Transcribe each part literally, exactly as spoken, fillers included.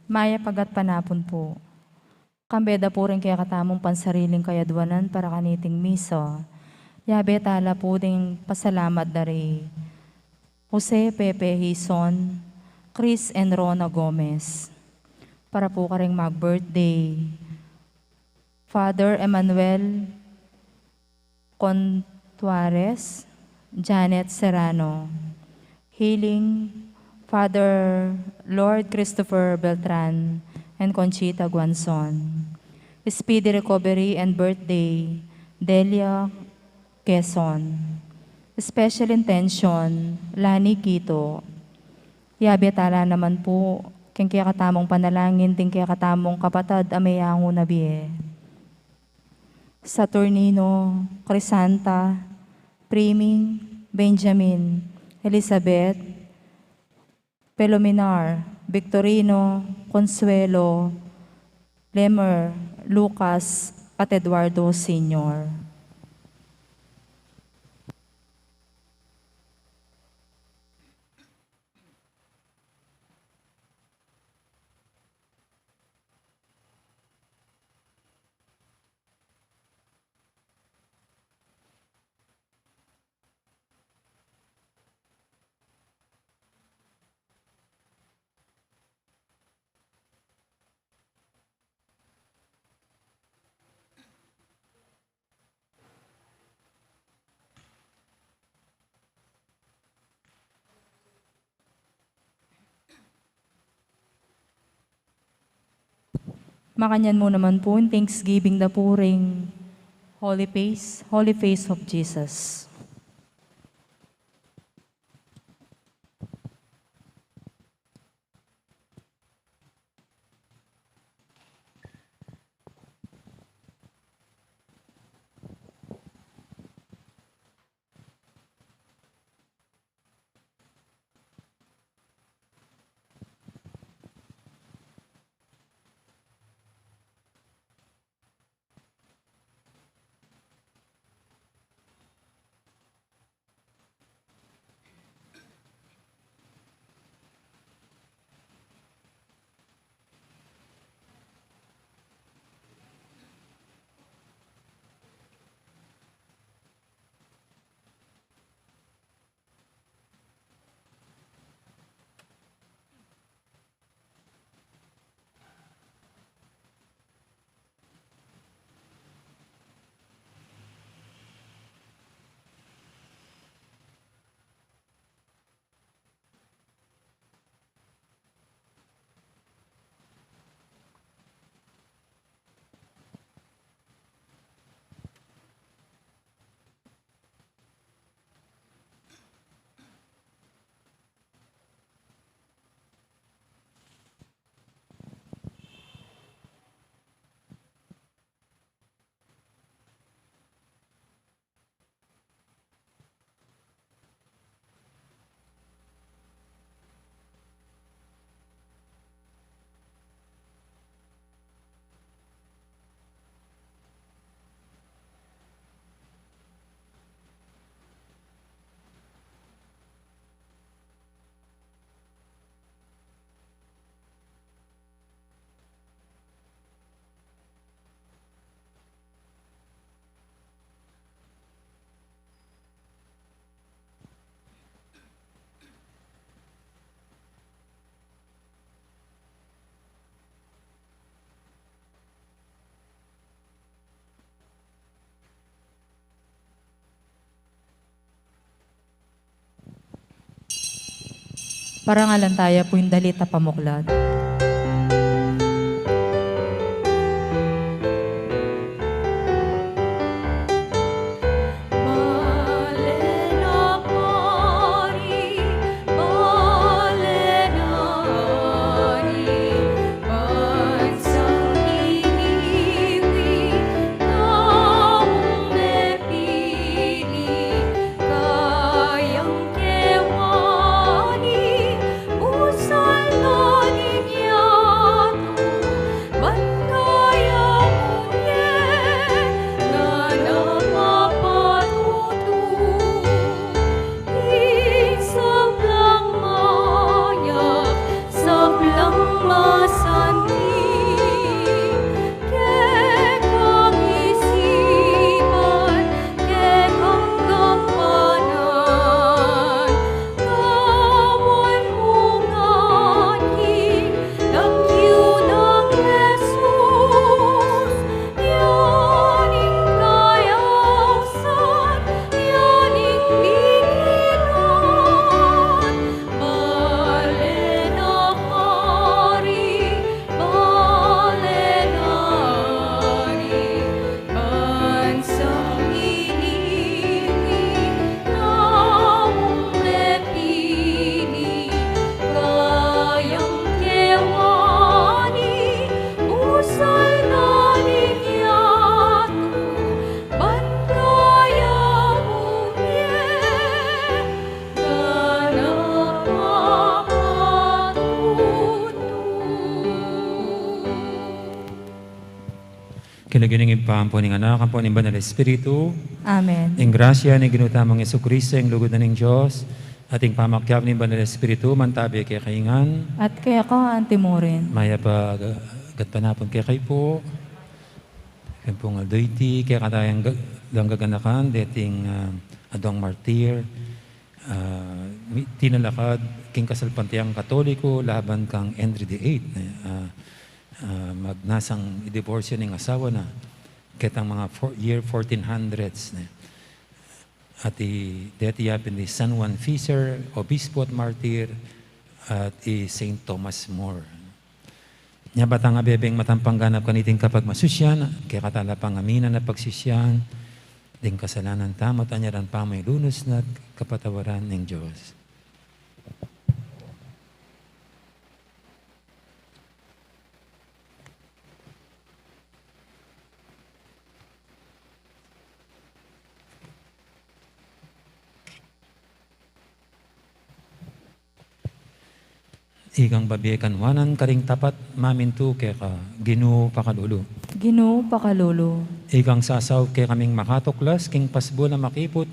Mayap a gatpanapun pu. Kambe da pu ring kekatamung pansariling kayadwanan para kaniting misa, yabe tala pu ding pasalamat da ri Jose Pepe Hizon, Chris and Rona Gomez. Para pu karing mag-birthday, Father Emmanuel Contuares, Janet Serrano. Healing, Father Lord Christopher Beltran and Conchita Guanzon. Speedy recovery and birthday, Delia Quezon. Special intention, Lani Quito. Yabe tala naman pu king kekatamung panalangin ding kekatamung kapatad a meyangu na bie. Saturnino, Crisanta, Priming, Benjamin, Elizabeth, Pelominar, Victorino, Consuelo, Lemer, Lucas, at Eduardo Senior. Makanyan mu naman pu ing thanksgiving da pu ring Holy Face, Holy Face of Jesus. Parangalan taya pu ing dalit a pamuklat. Lagyu ning Ibpa, ampo ning Anak, ampo ning Banal Espiritu. Amen. Ing grasya ning Ginu tamung Jesucristo, ing lugud na ning Dios, at ing pamakiabe ning Banal Espiritu, mantabe kekayu ngan. At keka antimurin. Mayap a ga-, gatpanapun kekayu pu. Keng pung aldo iti, kekatang ga-, gaganakan, deting, ah, adwang martir, ah, mi-, tinalakad king kasalpantayanan Katoliko laban kang Henry the eighth, ne? Ah, ah, magnasang idiborsyo ning asawa na ketang mga four, year fourteen hundreds, ne? At i, deti ya pin di San Juan Fisher, obispo at martir, at i Saint Thomas More. Nya ba tang abebeng matampang ganap kaniting kapagmasusyan, kekata la pang aminan a pagsisian ding kasalanan tamu, at anyaran pa mu ing lunus na at kapatawaran ning Dios. Ikang babie kanwanan karing tapat mamintu keka, Ginu pakalulu. Ginu pakalulu. Ikang sasaup kekaming makatuklas king pasbul a makiput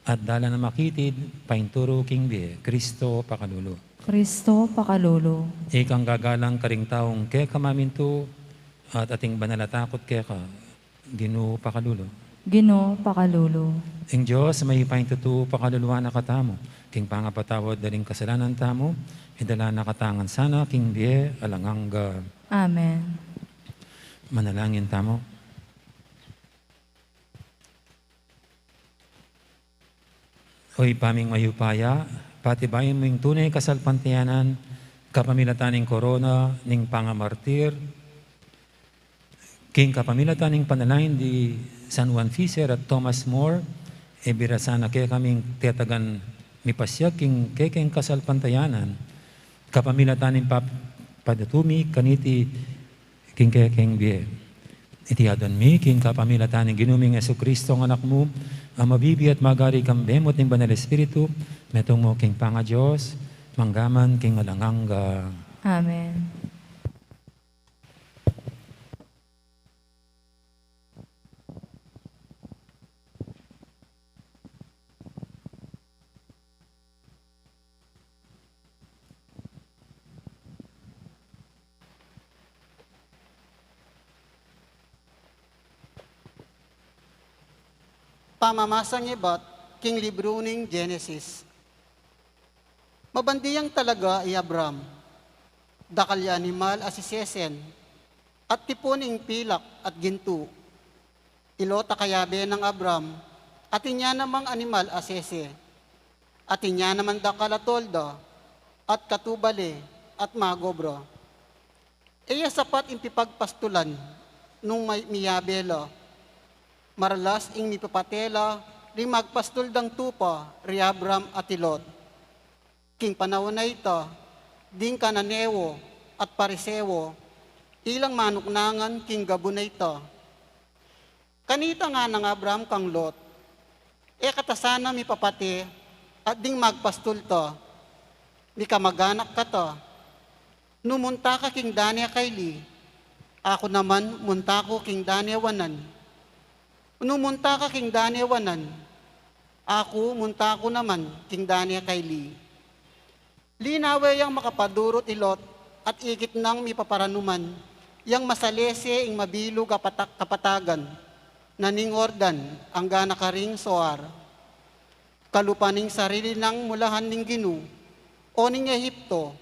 at dalan a makitid, painturu king bie, Kristo pakalulu. Kristo pakalulu. Ikang gagalang karing taung keka mamintu at ating banal a takut keka, Ginu pakalulu. Ginu pakalulu. Ing Dios mayupayang tutu pakaluluan na katamu, king pangapatawad da ring kasalanan tamu, idala na katamu ngan sana king bie alang angga. Amen. Manalangin tamu. O Ibpa ming mayupaya, patibayan mu ing tune kasalpantayanan kapamilatan ning korona ning pangamartir, king kapamilatan ning panalangin di San Juan Fisher at Thomas More, e bira sana kekaming tetagan mipasyag king kekeng kasalpantayanan, kapamilatan ning pap-, padatu mi kaniti king kekeng bie. Iti aduan mi king kapamilatan ning Ginu ming Jesucristo, ing Anak mu, a mabibie at magari kambe mu at ning Banal Espiritu, metung mu king pangaDios, mangga man king alang angga. Amen. Pamamasang ibat king libru ning Genesis. Mabandiang talaga i Abram. Dakal ya animal a sisesen, at tipun ing pilak at gintu. I Lot a kayabe nang Abram, atin ya namang animal a sese, atin ya naman dakal a tolda, at katubale, at magobra. E ya sapat ing pipagpastulan nung may, miyabe la. Maralas ing mipapate la ring magpastul dang tupa ri Abram at i Lot. King panaun a ita, ding Kananeo at Pariseo, ilang manuknangan king gabun a ita. Kanita ngana nang Abram kang Lot, "E ka ta sana mipapate at ding magpastul ta, mikamaganak ka ta. Nu munta ka king dane a kaili, aku naman munta ku king dane a wanan. Nu munta ka king dane a wanan, aku munta ku naman king dane a kaili." Linawe yang makapadurut i Lot at ikit nang mipaparanuman yang masalese ing mabilug a pata-, kapatagan na ning Jordan angga na karing Zoar, kalupa ning sarili nang mulahan ning Ginu, o ning Egipto.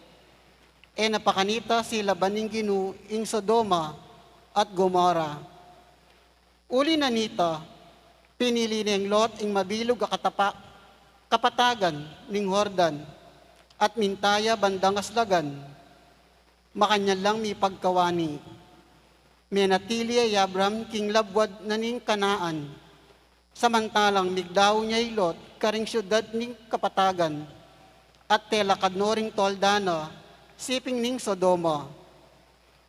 E na pa kanita silaban ning Ginu ing Sodoma at Gomorra. Uli na nita, pinili neng Lot ing mabilug a katapa-, kapatagan ning Jordan, at minta ya bandang aslagan. Makanyan lang mipagkawani. Menatili ya i Abram king labuad na ning Kanaan, samantalang migdau ne i Lot karing siudad ning kapatagan, at telakad no ring tolda na siping ning Sodoma.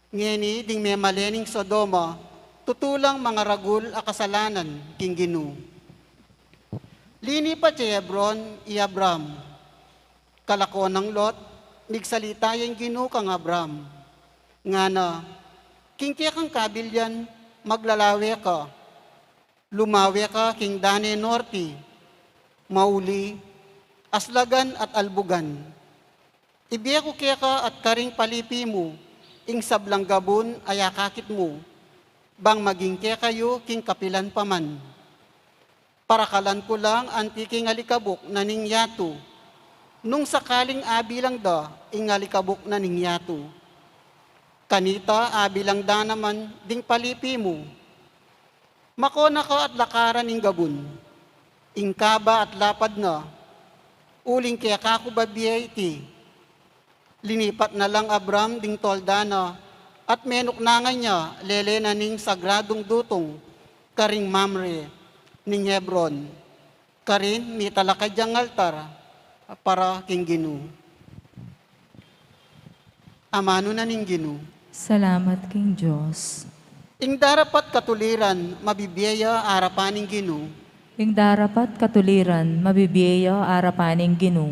Ngeni ding memale ning Sodoma, tutu lang mangaragul a kasalanan king Ginu. Linipat ya Hebron i Abram. Kalako nang Lot, migsalita ya ing Ginu kang Abram. Ngana, "King kekang kabilyan, maglalawe ka. Lumawe ka king dane norte, mauli, aslagan at albugan. Ibie ku keka at karing palipi mu, ing sablang gabun a akakit mu, bang maging kekayu king kapilan pa man. Parakalan ku lang anti king alikabuk na ning yatu, nung sakaling abilang da ing alikabuk na ning yatu. Kanita abilang da naman ding palipi mu. Makona ka at lakaran ing gabun, ing kaba at lapad na, uling keka ku babie iti. Linipat na lang Abram ding tolda na, at menuknangan ya lele na ning sagradung dutung karing Mamre ning Hebron. Karin mitalakad yang altar para king Ginu. Amanu na ning Ginu. Salamat king Dios. Ing darapat katuliran mabibie ya arapan ning Ginu. Ing darapat katuliran mabibie ya arapan ning Ginu.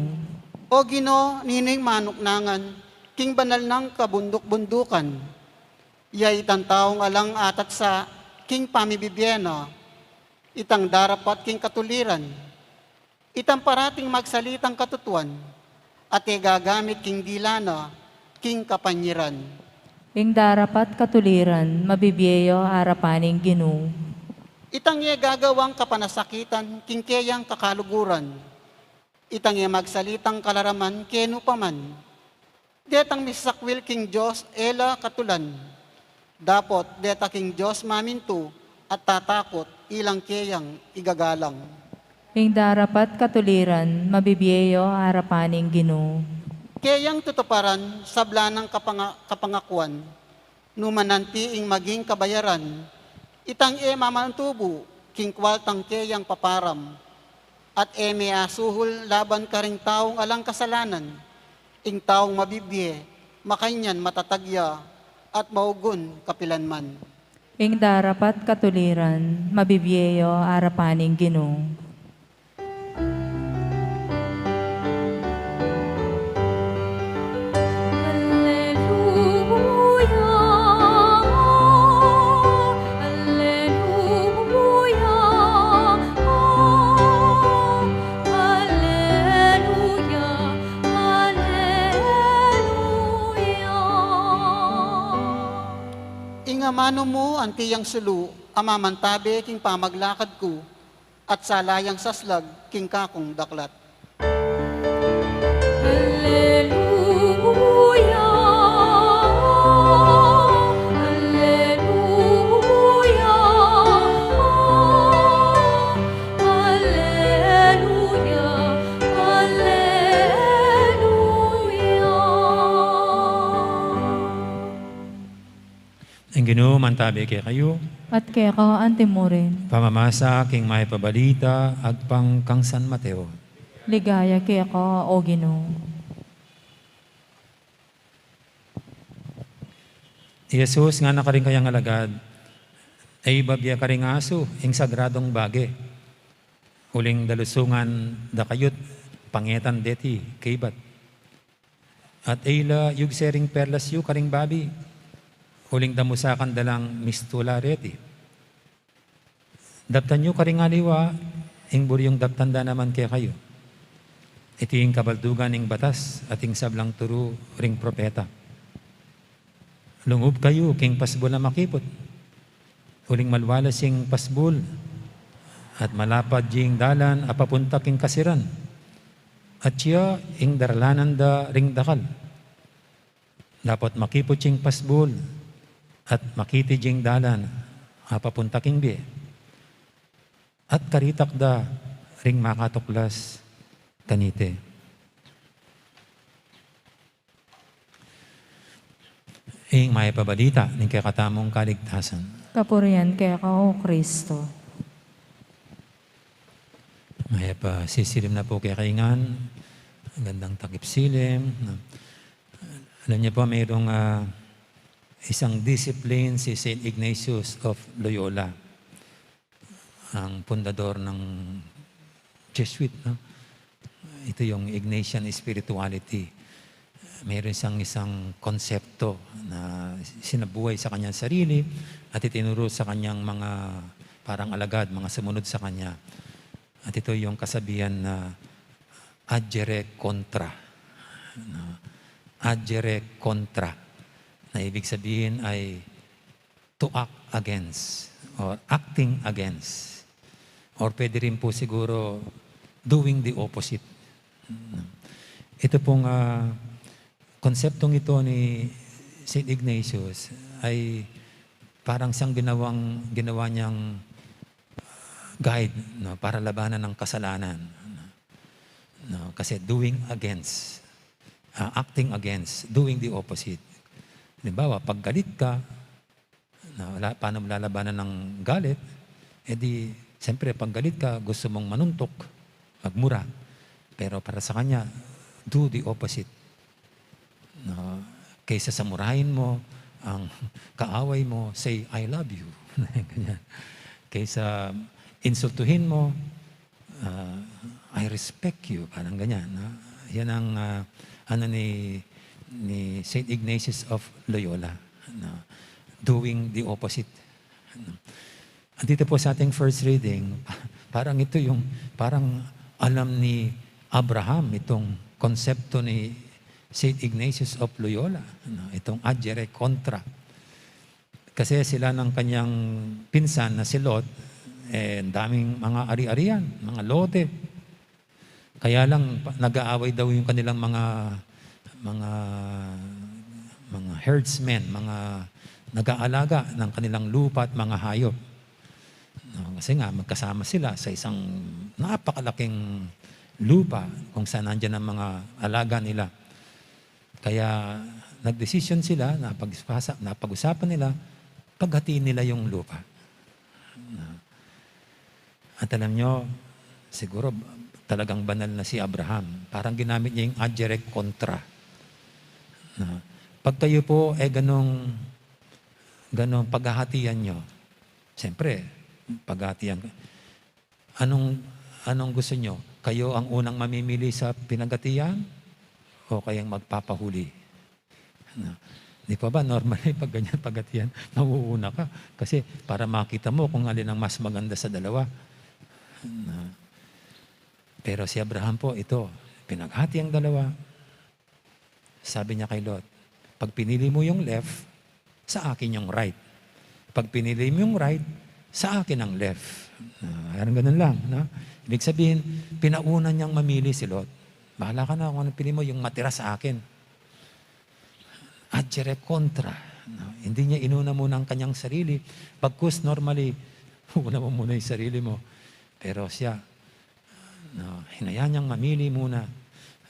O Ginu, ninu ing manuknangan king banal nang kabunduk-bundukan? Ya itang taung alang atatsa king pamibibie na, itang darapat king katuliran. Itang parating magsalitang katutuan, at e gagamit king dila na king kapanyiran. Ing darapat katuliran mabibie ya arapan ning Ginu. Itang e gagawang kapanasakitan king keyang kakaluguran. Itang e magsalitang kalaraman kenu pa man. Detang misakwil king Dios e la katulan. Dapot deta king Dios mamintu at tatakut, ilang keyang igagalang. Ing darapat katuliran mabibie ya arapan ning Ginu. Keyang tutuparan sabla nang kapanga-, kapangakuan. Nu man anti ing maging kabayaran, itang e mamantubu king kwaltang keyang paparam, at e me asuhul laban karing taung alang kasalanan. Ing taung mabibie, makanyan matatag ya, at maugun kapilan man. Ing darapat katuliran mabibie ya arapan ning Ginu. Alleluia, alleluia, alleluia, alleluia. Ing amanu mu anti yang sulu a mamantabe king pamaglakad ku, at sala yang saslag king kakung daklat. Alleluia, alleluia, alleluia, alleluia. Ing Ginu mantabe kekayu. At keka anti murin. Pamamasa king Mayap a Balita agpang kang San Mateo. Ligaya keka, o Ginu. I Jesus ngana karing kayang alagad, e ibabie karing asu ing sagradung bage, uling dalusungan da kayut pangetan deti kaybat. At e la yugse ring perlas yu karing babi, uling damusakan da lang mistula reti. Daptan yu karing aliwa ing buryung daptan da naman kekayu. Iti ing kabaldugan ning batas at ing sablang turu ring propeta. Lungub kayu king pasbul a makiput, uling malwalas ing pasbul, at malapad jing dalan a papunta king kasiran, at ya ing daralanan da ring dakal. Dapot makiput jing pasbul, at makiti jing dalan a papunta king bie, at karitak da ring makatuklas kaniti. Ing Mayap a Balita ning kekatamung kaligtasan. Kapurian keka, o Kristo. Mayap a sisilim na pu kekayu ngan. Gandang takip silim. Alam niyo po, mayroong, ah, isang discipline si Saint Ignatius of Loyola, ang pundador ng Jesuit, no? Ito yung Ignatian spirituality. mayroon siyang isang konsepto na sinabuhay sa kanyang sarili at itinuro sa kanyang mga parang alagad, mga sumunod sa kanya. At ito yung kasabihan na agere contra. No? Agere contra. Na ibig sabihin ay to act against or acting against. Or pwede rin po siguro doing the opposite. Ito pong, ah, konseptong ito ni Saint Ignatius ay parang siyang ginawang, ginawa niyang guide, no, para labanan ng kasalanan. No, kasi doing against, ah, acting against, doing the opposite. Halimbawa, pag galit ka, na wala, paano mo lalabanan ng galit? Eh di, siyempre, pag galit ka, gusto mong manuntok, magmura. Pero para sa kanya, do the opposite. No? Kaysa sa murahin mo ang kaaway mo, say, "I love you." Ganyan. Kaysa insultuhin mo, ah, "I respect you." Parang ganyan. No? Yan ang, ah, ano ni, ni Saint Ignatius of Loyola. No? Doing the opposite. No? At dito po sa ating first reading, parang ito yung, parang alam ni Abraham itong konsepto ni Saint Ignatius of Loyola, no? Itong agere contra. Kasi sila ng kanyang pinsan na si Lot, eh, ang daming mga ari-arian, mga lote. Kaya lang, pa-, nag-aaway daw yung kanilang mga, mga, mga herdsmen, mga nag-aalaga ng kanilang lupa at mga hayop. No, kasi nga, magkasama sila sa isang napakalaking lupa kung saan nandyan ang mga alaga nila. Kaya nagdesisyon sila, napag-, napag-usapan nila, paghatiin nila yung lupa. No. At alam nyo, siguro talagang banal na si Abraham. Parang ginamit niya yung agere contra. Na, pag kayo po, eh, ganong, ganong paghahatian nyo. Siyempre, paghahatian. Anong, anong gusto nyo? Kayo ang unang mamimili sa pinaghatian? O kayang magpapahuli? Na, di pa ba, normally, pag ganyan, paghatian, mauuna ka. Kasi para makita mo kung alin ang mas maganda sa dalawa. Na, pero si Abraham po, ito, pinaghati ang dalawa. Sabi niya kay Lot, "Pag pinili mo yung left, sa akin yung right. Pag pinili mo yung right, sa akin ang left." Ah, parang ganun lang, no? Ibig sabihin, pinauna niyang mamili si Lot. "Bahala ka na kung anong pili mo, yung matira sa akin." Agere contra. No? Hindi niya inuna muna ang kanyang sarili. Pagkus normally, una mo muna yung sarili mo. Pero siya, no, hinayaan niyang mamili muna.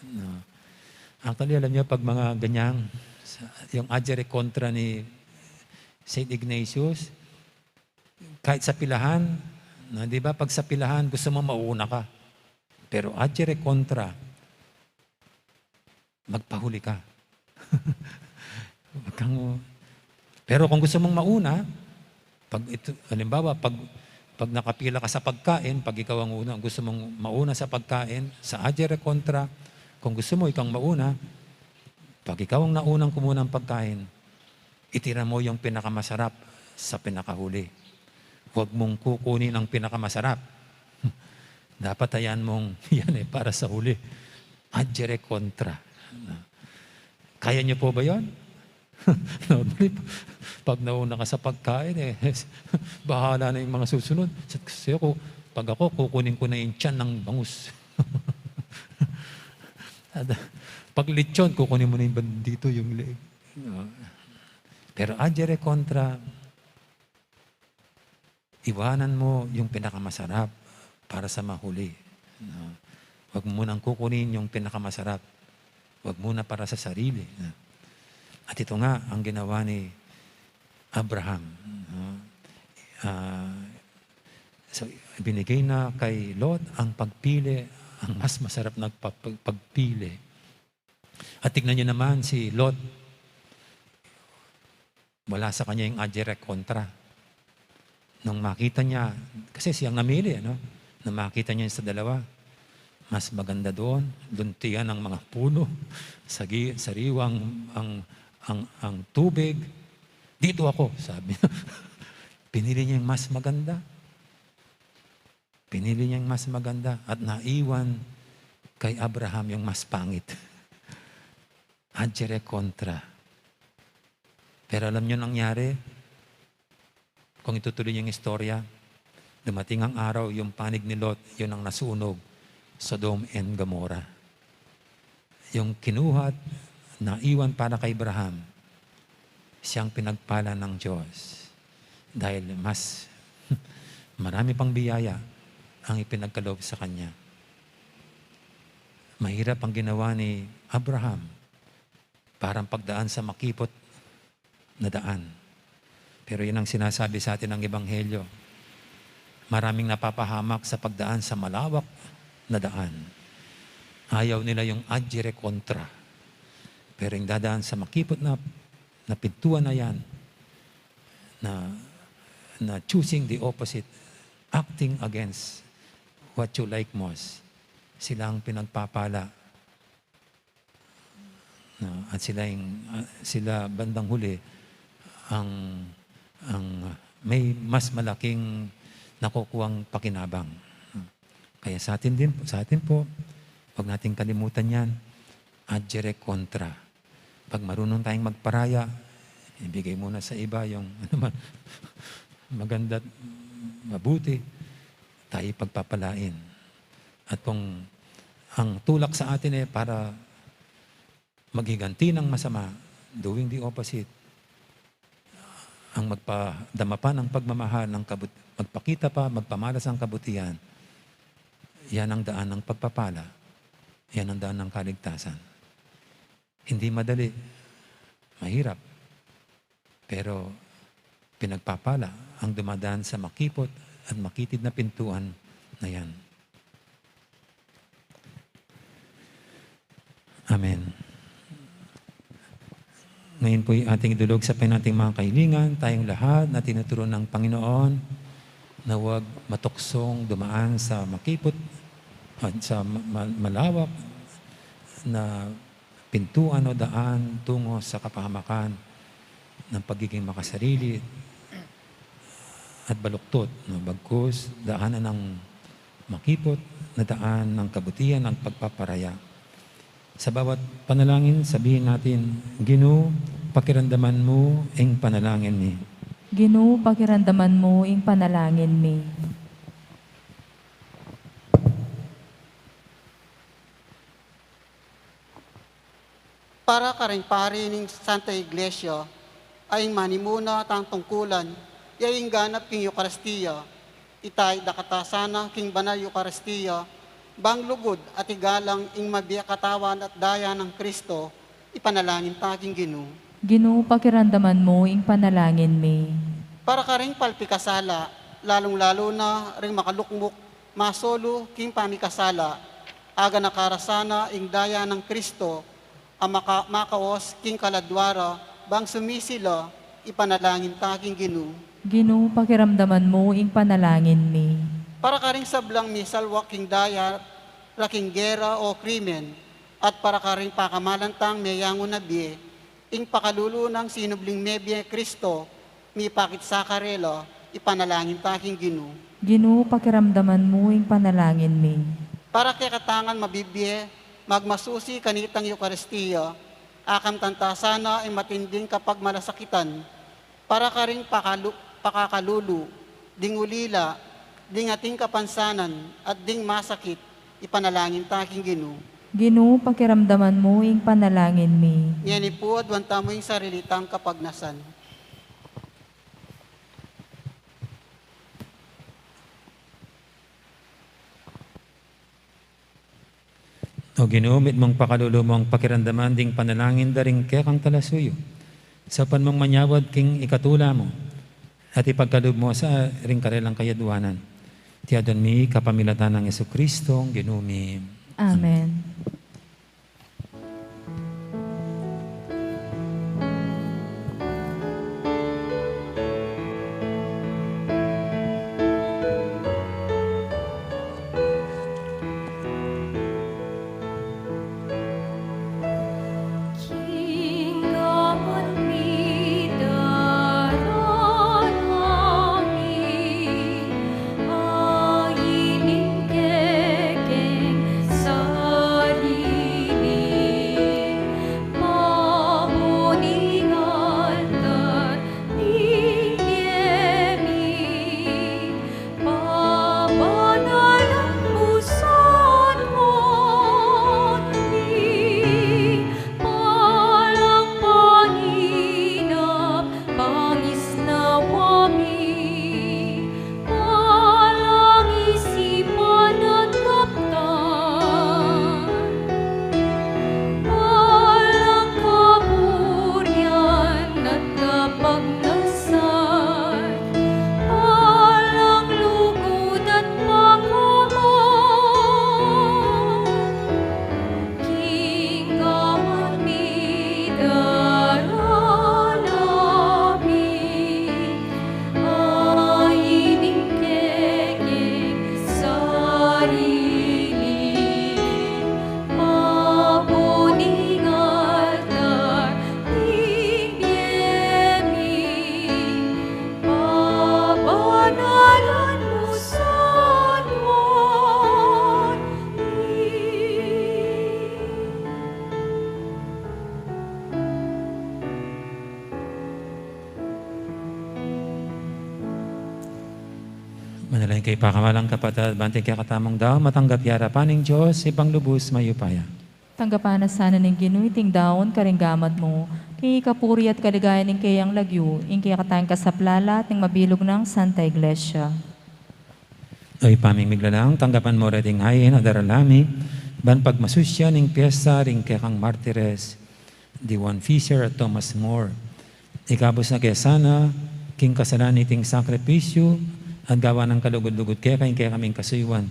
No? Actually, alam niyo, pag mga ganyang, sa-, yung agere contra ni Saint Ignatius, kahit sa pilahan, no, di ba, pag sa pilahan, gusto mo mauna ka. Pero agere contra, magpahuli ka. Wag kang, pero kung gusto mong mauna, pag ito, halimbawa, pag, pag nakapila ka sa pagkain, pag ikaw ang una, gusto mong mauna sa pagkain, sa agere contra, kung gusto mo ikaw ang mauna, pag ikaw ang naunang kumuha ng pagkain, itira mo yung pinakamasarap sa pinakahuli. Huwag mong kukunin ang pinakamasarap. Dapat hayaan mong yan eh, para sa huli. Agere contra. Kaya niyo po ba yon? Normally, pag nauna ka sa pagkain eh, bahala na yung mga susunod. Sa-, kasi ako, pag ako, kukunin ko na yung tiyan ng bangus. At pag lechon, kukunin mo na yung bandito, yung leeg. No? Pero agere contra, iwanan mo yung pinakamasarap para sa mahuli. No? Huwag mo nang kukunin yung pinakamasarap. Huwag muna para sa sarili. No? At ito nga ang ginawa ni Abraham. No? Ah, so, binigay na kay Lot ang pagpili, ang mas masarap na pag-, pagpili. At tignan niyo naman si Lot. Wala sa kanya yung agere contra. Nung makita niya, kasi siyang namili, ano? Nung makita niya sa dalawa, Mas maganda doon, luntian ang mga puno, sagi-, sariwa ang, ang, ang, ang tubig. "Dito ako," sabi niya. Pinili niya yung mas maganda. Pinili niya yung mas maganda at naiwan kay Abraham yung mas pangit. Adjure contra. Pero alam niyo nangyari? Kung itutuloy niyo yung istorya, dumating ang araw, yung panig ni Lot, yun ang nasunog, Sodom and Gomorrah. Yung kinuha at naiwan para kay Abraham, siyang pinagpala ng Diyos. Dahil mas marami pang biyaya ang ipinagkaloob sa kanya. Mahirap ang ginawa ni Abraham para pagdaan sa makipot na daan. Pero yun ang sinasabi sa atin ng Ebanghelyo. Maraming napapahamak sa pagdaan sa malawak na daan. Ayaw nila yung adjure contra. Pero yung dadaan sa makipot na, na pintuan na yan, na, na choosing the opposite, acting against what you like most, sila ang pinagpapala. No, at sila yung, ah, sila bandang huli ang, ang may mas malaking nakukuhang pakinabang. Kaya sa atin din, sa atin po, wag nating kalimutan yan. Adjure contra. Pag marunong tayong magparaya, ibigay muna sa iba yung ano man, maganda at mabuti, tayo pagpapalain. At kung ang tulak sa atin eh para maghiganti ng masama, doing the opposite, ang magpadama pa ng pagmamahal, ng kabut-, magpakita pa, magpamalas ng kabutihan, yan ang daan ng pagpapala, yan ang daan ng kaligtasan. Hindi madali, mahirap, pero pinagpapala ang dumadaan sa makipot at makitid na pintuan na yan. Amen. Ngayon po'y ating idulog sa Panginoon ating mga kahilingan, tayong lahat na tinuturo ng Panginoon na huwag matuksong dumaan sa makipot at sa ma-, ma-, malawak na pintuan o daan tungo sa kapahamakan ng pagiging makasarili at baluktot, no? Bagkus, daanan ng makipot na daan ng kabutihan at pagpaparaya. Sa bawat panalangin, sabihin natin, "Ginu, pakiramdaman mu ing panalangin mi." Ginu, pakiramdaman mu ing panalangin mi. Para karing pari ning Santa Iglesia, a ing manimuna tang tungkulan, ya ing ganap king Eukaristia, ita ing dakatan sana king banal Eukaristia, bang lugud at igalang ing mabie a katawan at daya nang Kristo, ipanalangin ta king Ginu. Ginu, pakiramdaman mu ing panalangin mi. Para karing palpikasala, lalung-lalu na ring makalukmuk, masolu king pamikasala, aganaka ra sana ing daya nang Kristo, a maka-, makaos king kaladwa ra, bang sumisi la, ipanalangin ta king Ginu. Ginu, pakiramdaman mu ing panalangin mi. Para karing sablang misalwak king daya ra king gera o krimen, at para karing pakamalan tang meyangu na bie, ing pakalulu nang sinubling mebie Kristo, mipakit sa karela, ipanalangin ta king Ginu. Ginu, pakiramdaman mu ing panalangin mi. Para kekatang mabibie, magmasusi kanitang Eukaristia, akamtan ta sana ing matinding kapagmalasakitan, para karing pakalu-, pakakalulu, ding ulila, ding ating kapansanan, at ding masakit, ipanalangin ta king Ginu. Ginu, pakiramdaman mu ing panalangin mi. Ngeni pu, aduan tamu ing sarili tang kapagnasan. O Ginu, mitmung pakalulu mung pakiramdaman ding panalangin da ring kekang talasuyu. Saupan mung manyawad king ikatula mu, at ipagkalub mu sa ring karelang kayadwanan. Iti aduan mi kapamilatan nang Jesucristo, Ginu mi. Amen. Manalangin kayu, pakamalan kung kapatad, ban iting kekatamung daun matanggap ya arapan ning Dios, Ibpang lubus mayupaya. Tanggapan na sana ning Ginu iting daun karing gamat mu, king ikapuri at kaligayan ning keyang lagyu, ing kekatang kasaplalan at ning mabilug nang Santa Iglesia. O Ibpa ming miglalang, tanggapan mu reting ain a daralan mi, ban pagmasusyan ing piesta ring kekang martires, di Juan Fisher at Thomas More. Ikabus na ke sana king kasalan niting sakripisyu at gawan nang kalugud-lugud keka ing kekaming kasuyuan.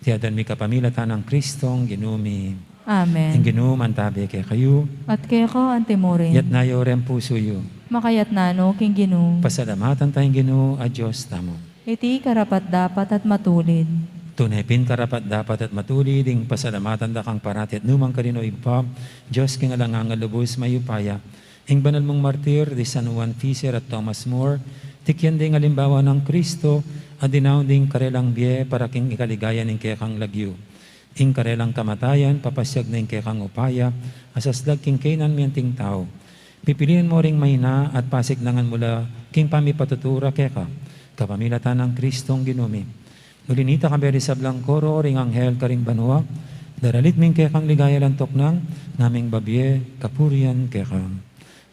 Iti adwan mi kapamilatan nang Kristong Ginu mi. Amen. Ing Ginu mantabe kekayu. At keka antimurin. Itas yu ring pusu yu. Makatas na no king Ginu. Pasalamatan taya ing Ginu a Dios tamu. Iti karapat-dapat at matulid. Tune pin karapat-dapat at matulid ing pasalamatan da kang parati at nu man karin, O Ibpa, Dios king alang angga, lubus mayupaya. Ing banal mung martir di San Juan Fisher at Thomas More, tikyan da ing alimbawa nang Kristo a dinaun da ing karelang bie para king ikaligayan ning kekang lagyu. Ing karelang kamatayan papasiag na ing kekang upaya a saslag king kainan mi anting tau. Pipilian mu ring maina at pasiknangan mu la king pamipatutu ra keka, kapamilatan nang Kristong Ginu mi. Uli nita, kayabe ring sablang koro ring anghel karing banua, daralit mi ing kekang ligaya, lantok nang ngaming babie kapurian keka.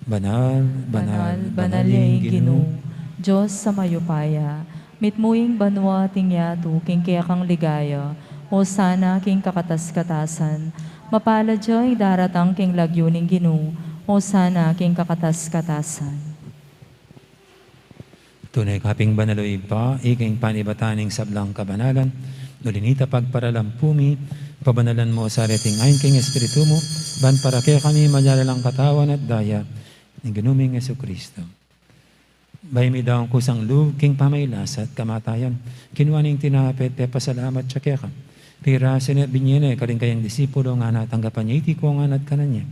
Banal, banal, banal ya ing Ginu, Dios a mayupaya. Mitmu ing banua at ing yatu king kekang ligaya. Hosana king kakatas-katasan. Mapalad ya ing daratang king lagyu ning Ginu. Hosana king kakatas-katasan. Tune ka pin banal, O Ibpa, ika ing panibatan ning sablang kabanalan. Uli nita, pagparalampu mi, pabanalan mu sa reting ain king Espiritu mu, ban para kekami maging la lang katawan at daya ning Ginu ming Jesucristo. Bayu mi daun kusang lub king pamagkasakit at kamatayan, kinua ne ing tinape, pepasalamat ya keka, pirasu ne, binie ne karing kayang disipulo, ngana, tanggapan ye iti kongan at kanan ye.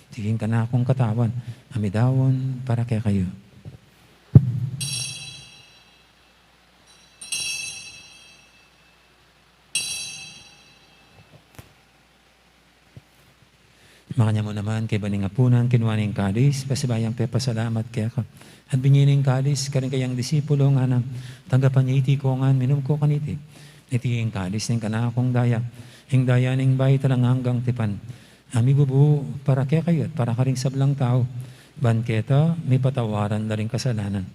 Iti ing kanakung katawan a midaun para kekayu. Makanyan mu naman, kaybat ning apunan, kinua ne ing kalis, pasibayu yang pepasalamat keka, at binie ne ing kalis karing kayang disipulo, ngana, tanggapan ye iti kongan, minum ko kaniti. Iti ing kalis ning kanakung daya, ing daya ning bayu at alang anggang tipan, a mibubu para kekayu at para karing sablang tau, ban keta mipatawaran la ring kasalanan.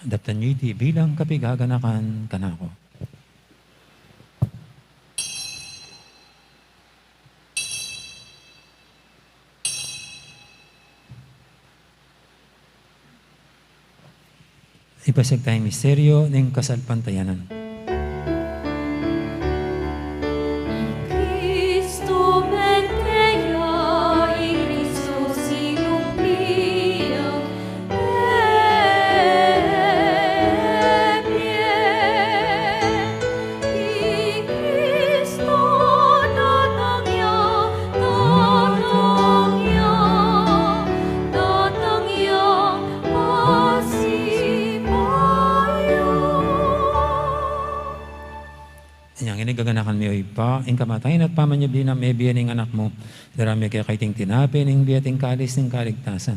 Daptan ye iti bilang kapaganakan kanaku. Ipasiag taya ing misteryu ning kasalpantayanan. I Kristu mente ya, i Kristu sinumplian, i Kristu datang ya, datang ya, datang ya, pasibayu. Inyang ini gaganakan mi, O Ibpa, ing kamatayan at pamanyubli nang mebie ning Anak mu, daraun mi keka iting tinape ning bie at ing kalis ning kaligtasan.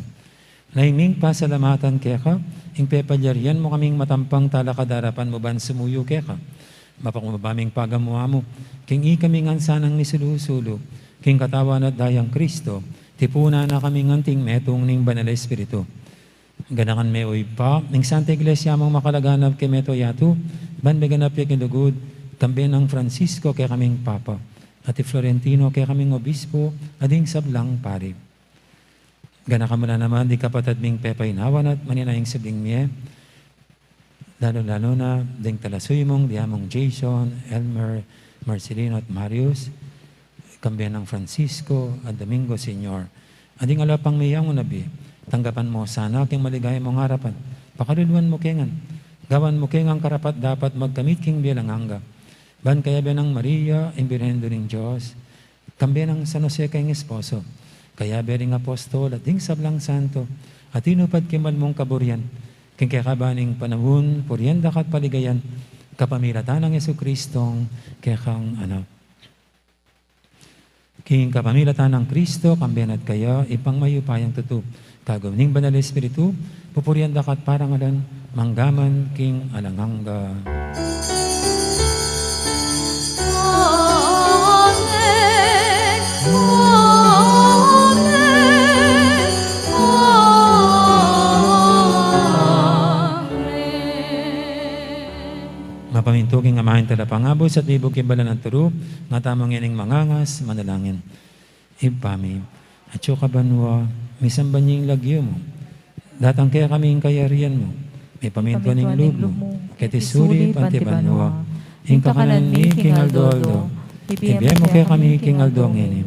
Lain ming pasalamatan keka ing pepalyarian mu kaming matampang talakad king arapan mu ban sumuyu keka. Mapakumbaba ming pagamu-amu king ikami ngan sanang misulu-sulu king katawan at dayang Kristu, tipunan na kami ngan anting metung ning Banal Espiritu. Ganakan me, O Ibpa, ing Santa Iglesia mung makalaganap king mabilug a yatu, ban meganap ya king lugud, kambe nang Francisco kekaming Papa, at i Florentino kekaming Obispo, at ding sablang pari. Ganakan mu la naman ding kapatad ming pepaynawan at maninayang sibling mie, lalu-lalu na ding talasuyu mung diamung Jason, Elmer, Marcelino at Marius, kambe nang Francisco at Domingo Senior, at ding ala pang miyayung nabi. Tanggapan mu sana king maligaya mung arapan, pakaluluan mu ke ngan, gawan mu ke ngan karapat-dapat magkamit king bie alang angga, ban kayabe nang Maria, ing Birhen Indu ning Dios, kambe nang San Jose kayang esposo, kayabe ring apostol at ding sablang santo a tinupad king mal mung kaburian, king kekaban ning panaun, purian da ka at paligayan, kapamilatan nang Jesucristong kekang Anak. King kapamilatan nang Kristo, kambe na at kaya, Ibpang mayupayang tutu, kagum ning Banal Espiritu, pupurian da ka at parangalan, mangga man king alang angga. Amen. Amen. Mapamintu king Ama, ing Talapangabus, at mibuk king banal a turu, ngatamu ngening mangangas, manalangin. Ibpa mi, atsu ka banua, misamban ya ing lagyu mu. Datang kekami ing kayarian mu. Mipamintuan ing lub mu, keti sulip anti banua. Ing kakanan mi king aldo-aldo, ibie mu kekami king aldo ngeni.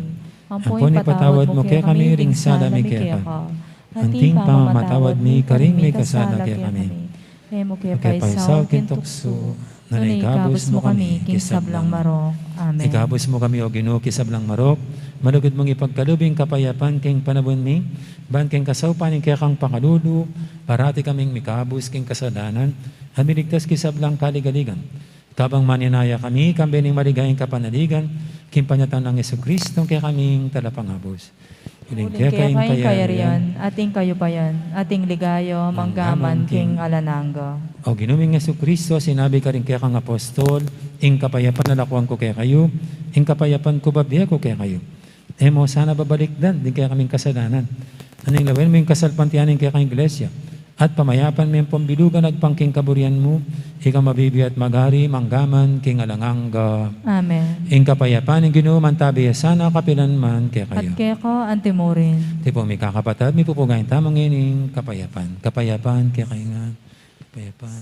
Ampon ipatawad mu kekami ring sala mi keka, anti ing pamamatawad mi karing mikasala kekami. E mu ke paisaul king tuksu, nune ikabus mu kami king sablang marok. Amen. Ikabus mu kami, O Ginu, king sablang marok, malugud mung ipagkalub ing kapayapan king panaun mi, ban king kasaupan ning kekang pakalulu, parati kaming mikabus king kasalanan, at miligtas king sablang kaligaligan. Kabang maninaya kami, kambe ning maligayang kapanaligan, king panyatang nang Jesucristo, ing kekaming Talapangabus. Uling keka ing kayarian, at ing kayupayan, at ing ligaya, manggaman king alang angga. O Ginu ming Jesucristo, sinabi karing kekang apostol, ing kapayapan lakuan ku kekayu, ing kapayapan ku babie ku kekayu. E mu sana babalikdan ding kekaming kasalanan, nune lawen mu ing kasalpantayanan ning kekang Iglesia, at pamayapan me ampon bilugan agpang king kaburian mu, ika mabibie at magari manggaman king alang angga. Amen. Ing kapayapan ning Ginu mantabi ya sana kapilan man kekayu. At keka antimurin. Tipung mikakapatad, mipupugayan tamu ngening kapayapan. Kapayapan kekayu ngan. Kapayapan.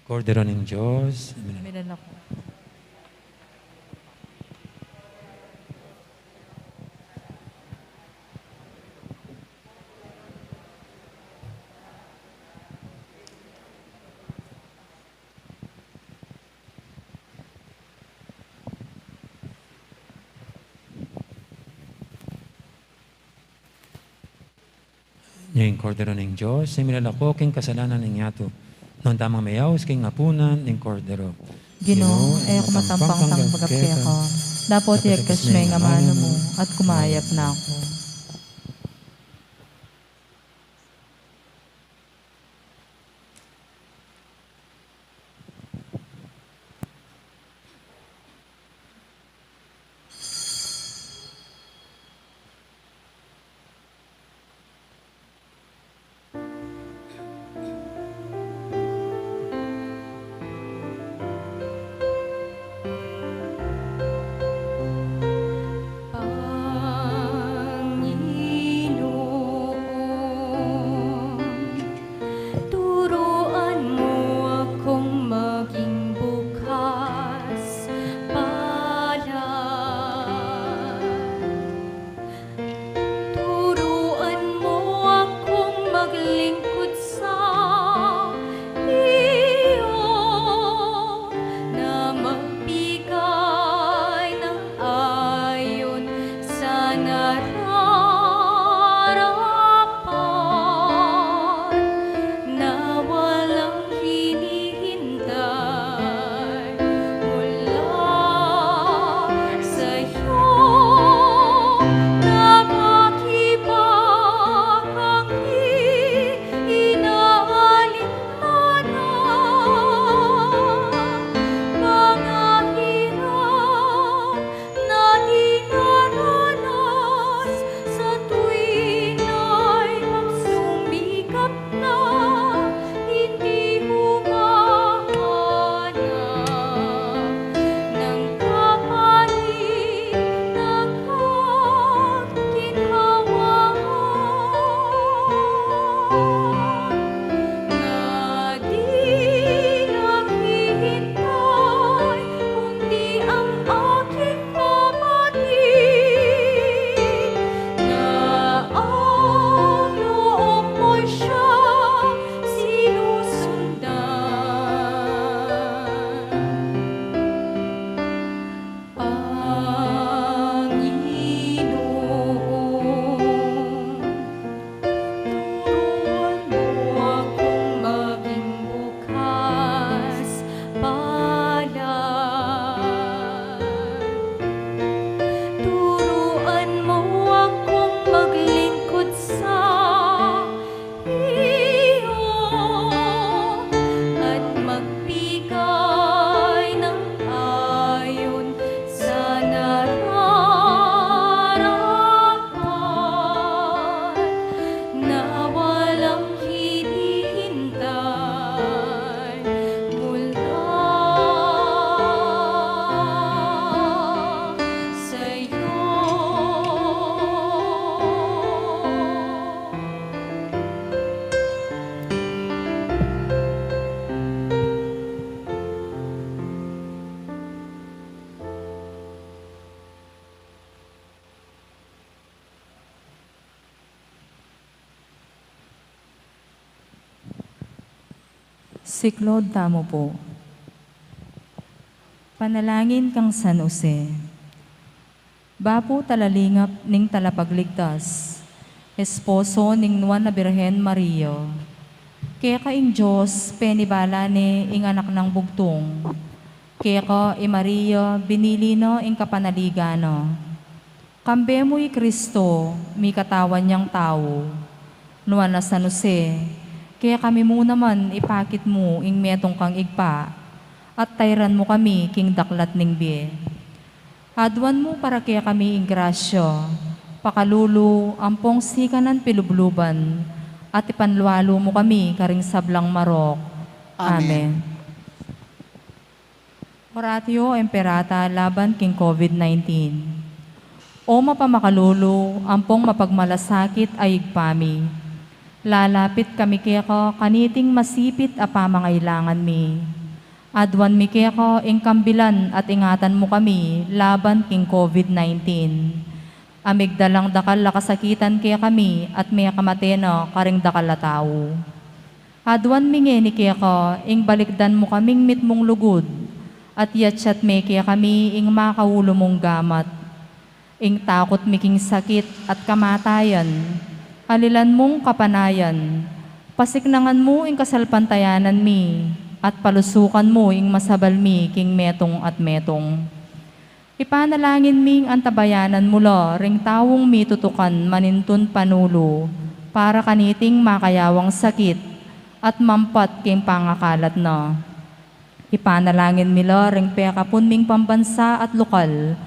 Kordero ning Dios. Amen. Amen. Ing Kordero ning Dios, ing milalako king kasalanan ning yatu. Nuan tamung meyaus king apunan ning Kordero. Ginu, e ku matampang tanggap keka, dapot iyagkas me ing amanu mu, at kumayap na ku. Siklaud tamu pu. Panalangin kang San Jose. Bapu talalingap ning talapagligtas, esposo ning Nuan a Birhen Maria. Keka ing Dios penibala ne ing Anak nang bugtung. Keka i Maria binili na ing kapanaligan na. Kambe mu i Kristo, mikatawan yang tau. Nuan a San Jose, kekami mu naman ipakit mu ing metung kang Ibpa, at tairan mu kami king daklat ning bie. Aduan mu para kekami ing grasya, pakalulu, ampong sikanan pilubluban, at ipanlualu mu kami karing sablang marok. Amen. Amen. Oratio Imperata laban king COVID nineteen. O mapamakalulu, ampong mapagmalasakit a Ibpa mi. Lalapit kami keka kaniting masipit a pamangailangan mi. Aduan mi keka ing kambilan at ingatan mu kami laban king COVID nineteen. A migdalang dakal a kasakitan kekami at mekamate na karing dakal a tau. Aduan mi ngeni keka ing balikdan mu kaming mitmung lugud, at yatyat me kekami ing makaulu mung gamat. Ing takut mi king sakit at kamatayan, alilan mung kapanayan, pasiknangan mu ing kasalpantayanan mi, at palusukan mu ing masabal mi king metung at metung. Ipanalangin ming antabayanan mu la ring taung mitutukan manintun panulu para kaniting makayawang sakit at mampat king pangakalat na. Ipanalangin mi la ring pekapun ming pambansa at lokal,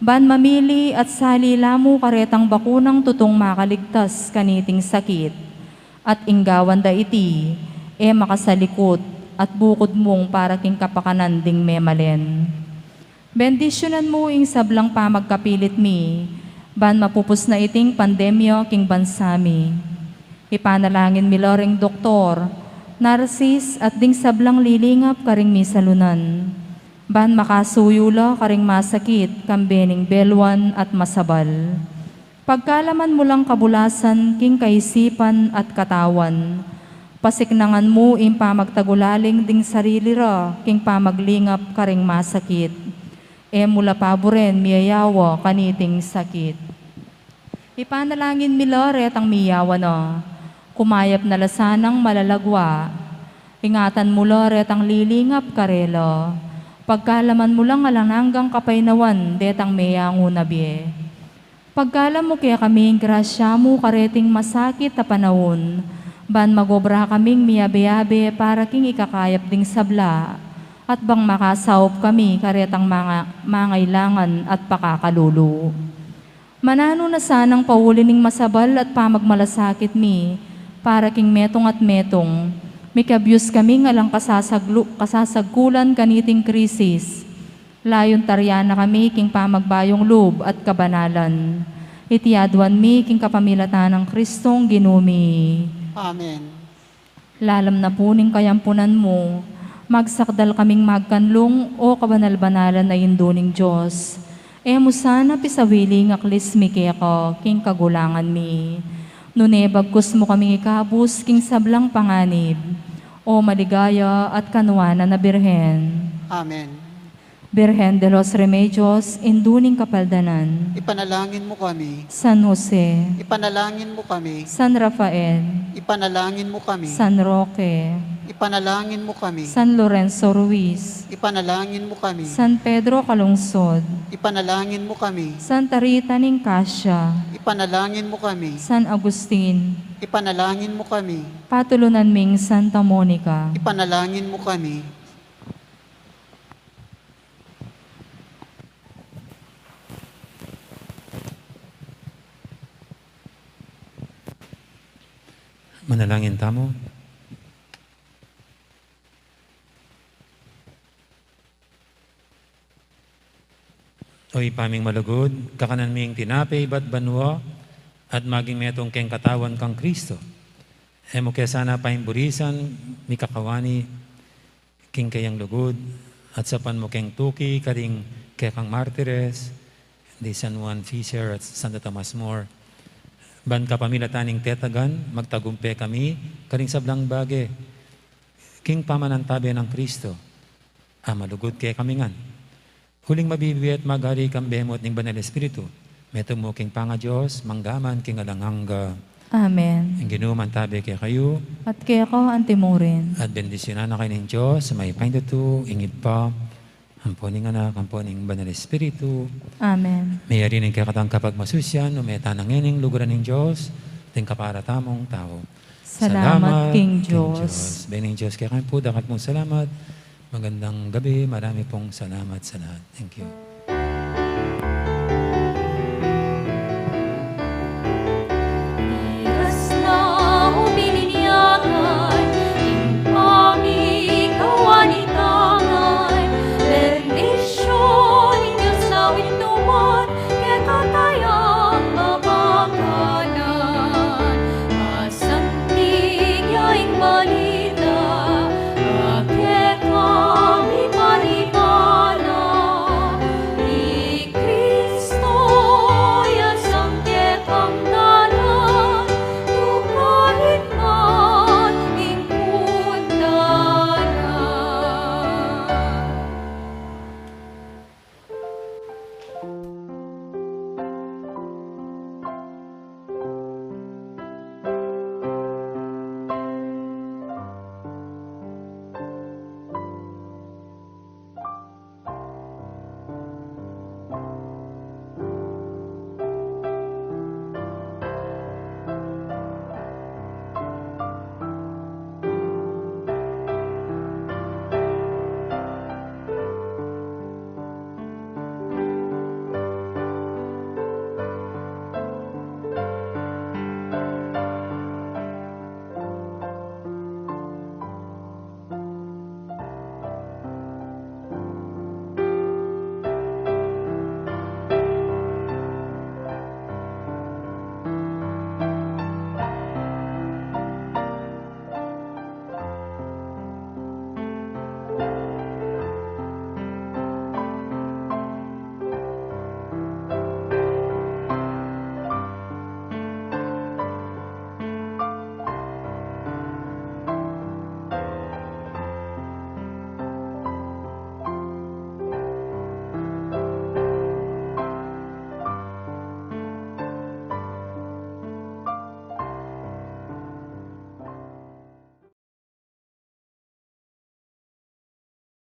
ban mamili at sali la mu karetang bakunang tutung makaligtas kaniting sakit, at ing gawan da iti e makasalikut at bukud mung para king kapakanan ding memalen. Bendisyunan mu ing sablang pamagkapilit mi, ban mapupus na iting pandemya king bansa mi. Ipanalangin mi la ring doktor, narsis, at ding sablang lilingap karing misalunan, ban makasuyu la karing masakit kambe ning beluan at masabal. Pagkalaman mu lang kabulasan king kaisipan at katawan, pasiknangan mu ing pamagtagulaling ding sarili ra king pamaglingap karing masakit. E mu la paburen miyayawa kaniting sakit. Ipanalangin mi la retang miyawa na, kumayap na la sanang malalagwa. Ingatan mu la retang lilingap karela, pagkalaman mu lang alang anggang kapaynawan detang meyangu na bie. Pagkalam mu kekami ing grasya mu kareting masakit a panaun, ban magobra kaming miyabe-yabe para king ikakayap ding sabla, at bang makasaup kami karetang manga-, mangailangan at pakakalulu. Mananu na sanang pauli ning masabal at pamagmalasakit mi para king metung at metung, mikabyus kaming alang kasasaglu-, kasasagkulan kaniting krisis. Layun tarian na kami king pamagbayung lub at kabanalan. Iti aduan mi king kapamilatan nang Kristong Ginu mi. Amen. Lalam na pu ning kayampunan mu, magsakdal kaming magkanlung, o kabanal-banalan a Indu ning Dios. E mu sana pisawili ing aklis mi keka king kagulangan mi, nune bagkus mu kaming ikabus king sablang panganib, o maligaya at kanuanan a Birhen. Amen. Birhen de los Remedios, Indu ning Kapaldanan. Ipanalangin mu kami. San Jose. Ipanalangin mu kami. San Rafael. Ipanalangin mu kami. San Roque. Ipanalangin mu kami. San Lorenzo Ruiz. Ipanalangin mu kami. San Pedro Calungsod. Ipanalangin mu kami. Santa Rita ning Cascia. Ipanalangin mu kami. San Agustin. Ipanalangin mu kami. Patulunan ming Santa Monica. Ipanalangin mu kami. Manalangin tamu. O Ibpa ming malugud, kakanan mi ing tinape ibat banua, at maging metung keng katawan kang Kristo. E mu ke sana paimburisan mikakawani king keyang lugud, at saupan mu keng tuki karing kekang martires, di San Juan Fisher at Santo Tomas More. Ban kapamilatan ning tetagan, magtagumpe kami karing sablang bage. King pamanantabe nang Kristo, a malugud kekami ngan. Uling mabibie at magari kambe mu at ning Banal Espiritu, metung mu king pangaDios, mangga man king alang angga. Amen. Ing Ginu mantabe kekayu. At keka antimurin. At bendisyunan na kayu ning Dios, mayupayang tutu, ing Ibpa, ampo ning Anak, ampo ning Banal Espiritu. Amen. Meyari ning kekatang kapagmasusian, ume tana ngening luguran ning Dios, ding kapara tamung tau. Salamat king Dios. Beng ning Dios kekayu pu, dakal pung salamat. Magandang gabi, marami pung salamat sa lahat. Thank you. Iras na o bininyagan, ing pamikawan ning tangan, bendisyun ning Dios a wintuman, kekatayang mapakanan. Masanting ya ing balita, a kekami manibala. I Kristo ya sang kekang dalan, tukarin man ing punta na.